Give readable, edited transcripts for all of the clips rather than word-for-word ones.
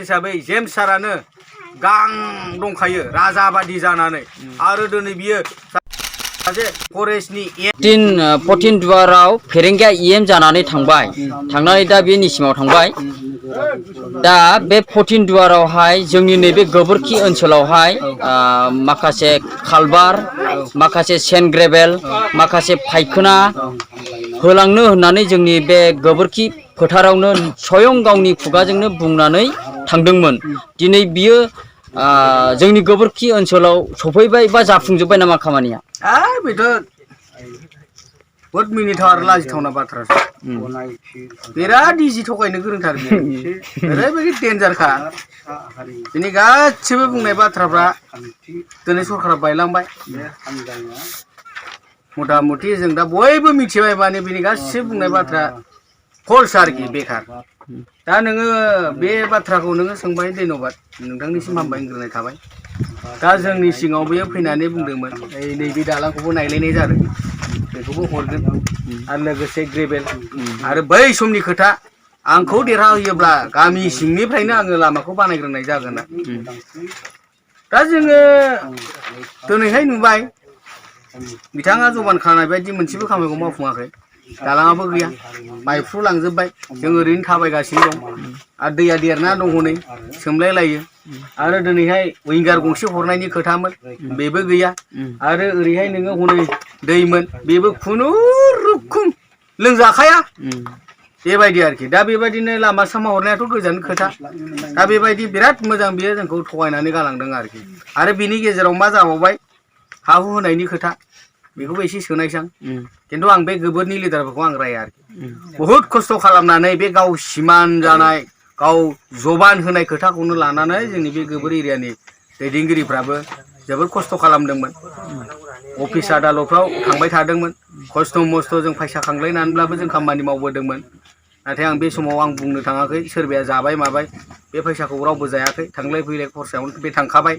हिसाबै जेम्स सारानो गां दंखायो राजा बादि जानानै आरो दिनै बियो सासे फरेस्टनि 14 दुवाराव फेरेंगिया EM जानानै थांबाय थांनानै दा बे निसिमाव थांबाय दा बे 14 दुवारावहाय जोंनि नैबे गोबोरखि ओनसोलावहाय माखासे खालबार माखासे सेन्ड ग्रेभेल माखासे फायखोना होलांनो होननानै जोंनि बे गोबोरखि फोथारावनो स्वयं गावनि खुगाजोंनो बुंनानै थांदोंमोन दिनै बियो जोंनि गोबोरखि ओनसोलाव सफैबाय बा जाफुंजोबबाय नामा खामानिया बेथ' बहुत मिनिथाव आरो लाजिथावना बाथ्रासो बिराद इजि थगायनो गोरोंथार ओरैबायदि डेन्जारखा बिनि गासिबो बुंनाय बाथ्राफ्रा दिनै सरखारा बायलांबाय मथा मथि जों दा बयबो मिथिबाय माने बिनि गासिबो बुंनाय बाथ्रा फल्स आरोखि बेखार दा नोङो बे बाथ्राखौ नोङो सोंबाय धन्यबाद नोंथांनिसिम हामबायग्रोनाय थाबाय दा जोंनि सिगाङाव बेयो फैनानै बुंदोंमोन नैबे दालांखौबो नायलायनाय जादों बेखौबो हरगोन आरो लोगोसे ग्रेभेल आरो बै समनि खोथा आंखौ देरहाहोयोब्ला गामि सिंनिफ्रायनो आङो लामाखौ बानायग्रोनाय जागोन दा जोङो दिनैहाय नुबाय बिथाङा जबान खानाय बायदि मोनसेबो खामानिखौ मावफुङाखै दालाङाबो गैया बायफ्रु लांजोबबाय जों ओरैनो थाबायगासिनो दं आरो दैया देरना दं हनै सोमलायलायो आरो दिनैहाय विंगार गंसे हरनायनि खोथामोन बेबो गैया आरो ओरैहाय नोङो हनै दैमोन बेबो खुनुरुखुम लोंजाखाया बेबायदि आरोखि दा बेबायदिनो लामा सामा हरनायाथ' गोजान खोथा दा बेबायदि बिराद मोजां बियो जोंखौ थगायनानै गालांदों आरोखि आरो बिनि गेजेराव मा जाबावबाय हा हु होनायनि खोथा बेखौबो एसे सोनायसां खिन्थु आं बे गोबोरनि लिडारफोरखौ आं राया आरोखि बहुद खस्थ' खालामनानै बे गाव सिमान जानाय गाव जबान होनाय खोथाखौनो लानानै जोंनि बे गोबोर एरियानि दैदेनगिरिफ्राबो जोबोद खस्थ' खालामदोंमोन अफिस आदालतफ्राव थांबाय थादोंमोन खस्थ' मस्थ' जों फैसा खांलायनानैब्लाबो जों खामानि मावबोदोंमोन नाथाय आं बे समाव आं बुंनो थाङाखै सोरबाया जाबाय माबाय बे फैसाखौ रावबो जायाखै थांलाय फैलाय खरसायावनो बे थांखाबाय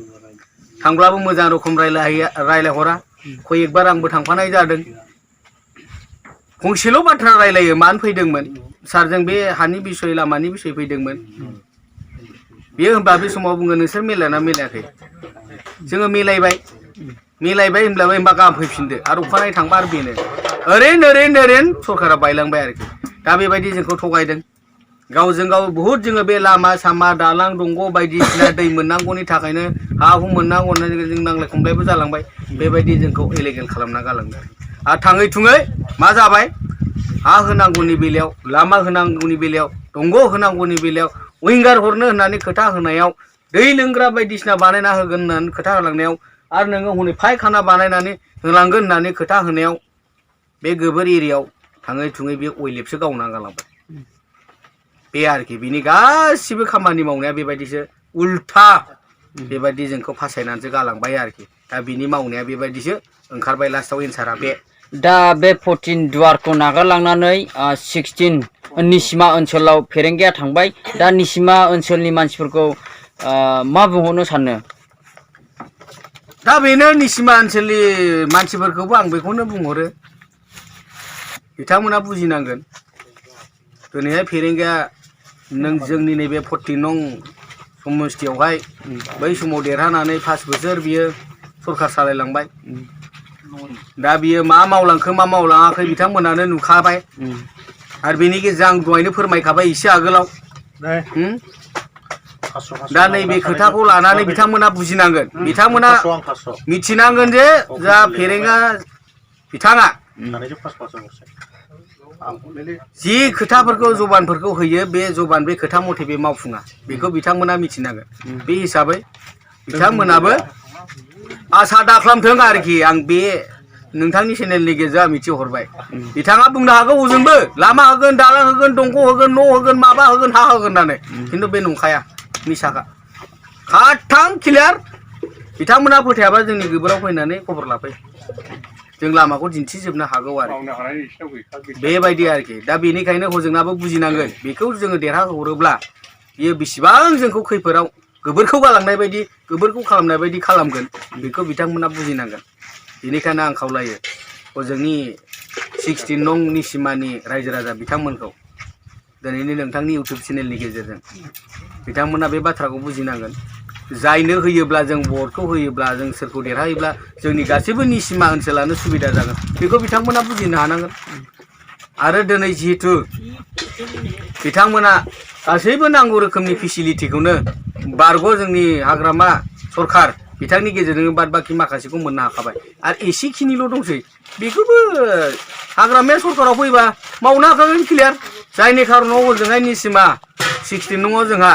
थांब्लाबो मोजां रोखोम रायलायहरा खयेकबार आंबो थांफानाय जादों फंसेल' बाथ्रा रायलायो मानो फैदोंमोन सारजों बे हानि बिसय लामानि बिसय फैदोंमोन बेयो होनबा बे समाव बुङो नोंसोर मिलायना मिलायाखै जोङो मिलायबाय होनब्लाबो होनबा गाहाम फैफिनदो आरो अखानायै थांबा आरो बेनो ओरैनो सरकारा बायलांबाय आरोखि दा बेबायदि जोंखौ थगायदों गावजों गाव बहुद जोङो बे लामा सामा दालां दंग' बायदिसिना दै मोननांगौनि थाखायनो हा हु मोननांगौ होननानै जों नांलाय खमलायबो जालांबाय बेबायदि जोंखौ इलिगेल खालामना गालांदों आरो थाङै थुङै मा जाबाय हा होनांगौनि बेलायाव लामा होनांगौनि बेलायाव दंग' होनांगौनि बेलायाव विंगार हरनो होननानै खोथा होनायाव दै लोंग्रा बायदिसिना बानायना होगोन होननानै खोथा होलांनायाव आरो नोङो हनै फायखाना बानायनानै होलांगोन होननानै खोथा होनायाव बे गोबोर एरियायाव थाङै थुङै बे अयलेपसो गावना गालांबाय बे आरोखि बिनि गासिबो खामानि मावनाया बेबायदिसो उल्था बेबायदि जोंखौ फासायनानैसो गालांबाय आरोखि दा बिनि मावनाया बेबायदिसो ओंखारबाय लास्टआव एन्सारा बे दा बे 14 दुवारखौ नागारलांनानै 16 निसिमा ओनसोलाव फेरेंगिया थांबाय दा निसिमा ओनसोलनि मानसिफोरखौ मा बुंहरनो सानो दा बेनो निसिमा ओनसोलनि मानसिफोरखौबो आं बेखौनो बुंहरो बिथांमोना बुजिनांगोन दिनैहाय फेरेंगिया नों जोंनि नैबे 14 नं समस्थियावहाय बै समाव देरहानानै 5 बोसोर बियो सरखार सालायलांबाय दा बियो मा मावलांखो मा मावलाङाखै बिथांमोनानो नुखाबाय आरो बेनि गेजेरजों आं दहायनो फोरमायखाबाय एसे आगोलाव दा नैबे खोथाखौ लानानै बिथांमोना बुजिनांगोन बिथांमोना मिथिनांगोन जे जा फेरेंगा बिथाङा जि खोथाफोरखौ जबानफोरखौ होयो बे जबान बे खोथा मथे बे मावफुङा बेखौ बिथांमोना मिथिनांगोन बे हिसाबै बिथांमोनाबो आसा दाख्लामथों आरोखि आं बे नोंथांनि चेनेलनि गेजेरजों मिथिहरबाय बिथाङा बुंनो हागौ हजोंबो लामा होगोन दालां होगोन दंग' होगोन न' होगोन माबा होगोन हा होगोन होननानै खिन्थु बे नंखाया मिसाखा खाथां क्लियार बिथांमोना फोथायाबा जोंनि गोबोराव फैनानै खबर लाफै जों लामाखौ दिन्थिजोबनो हागौ आरो बेबायदि आरोखि दा बेनिखायनो हजोंनाबो बुजिनांगोन बेखौ जोङो देरहाहरोब्ला बियो बेसेबां जोंखौ खैफोदाव गोबोरखौ गालांनाय बायदि गोबोरखौ खालामनाय बायदि खालामगोन बेखौ बिथांमोना बुजिनांगोन बेनिखायनो आं खावलायो हजोंनि 16 नं निसिमानि रायजो राजा बिथांमोनखौ दिनैनि नोंथांनि इउटुब चेनेलनि गेजेरजों बिथांमोना बे बाथ्राखौ बुजिनांगोन जायनो होयोब्ला जों भटखौ होयोब्ला जों सोरखौ देरहायोब्ला जोंनि गासैबो निसिमा ओनसोलानो सुबिदा जागोन बेखौ बिथांमोना बुजिनो हानांगोन आरो दिनै जिहेतु बिथांमोना गासैबो नांगौ रोखोमनि फेसिलिटिखौनो बारग' जोंनि हाग्रामा सरखार बिथांनि गेजेरजों बाद बाखि माखासेखौ मोननो हाखाबाय आरो एसेखिनिल' दंसै बेखौबो हाग्रामाया सरखाराव फैबा मावनो हाखागोन क्लियार जायनि खारनाव ओजोंहाय निसिमा 16 नङाव जोंहा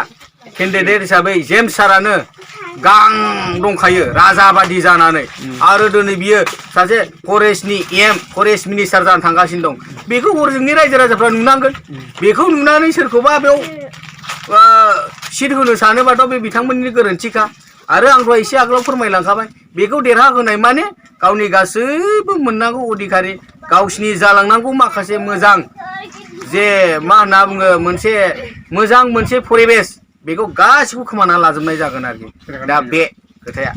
केन्डिडेट हिसाबै जेम्स सारानो गां दंखायो राजाबादि जानानै आरो दिनै बियो सासे फरेस्ट मिनिस्टार जानो थांगासिनो दं बेखौ हरजोंनि रायजो राजाफ्रा नुनांगोन बेखौ नुनानै सोरखौबा बेयाव सिट होनो सानोबाथ' बे बिथांमोननि गोरोन्थिखा आरो आं दहाय एसे आगोलाव फोरमायलांखाबाय बेखौ देरहाहोनाय माने गावनि गासैबो मोननांगौ अधिकारि गावसिनि जालांनांगौ माखासे मोजां जे मा होनना बुङो मोनसे परिबेस बेखौ गासिबो खोमाना लाजोबनाय जागोन आरोखि दा बे खोथाया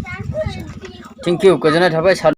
थेंक इउ गोजोननाय थाबाय सार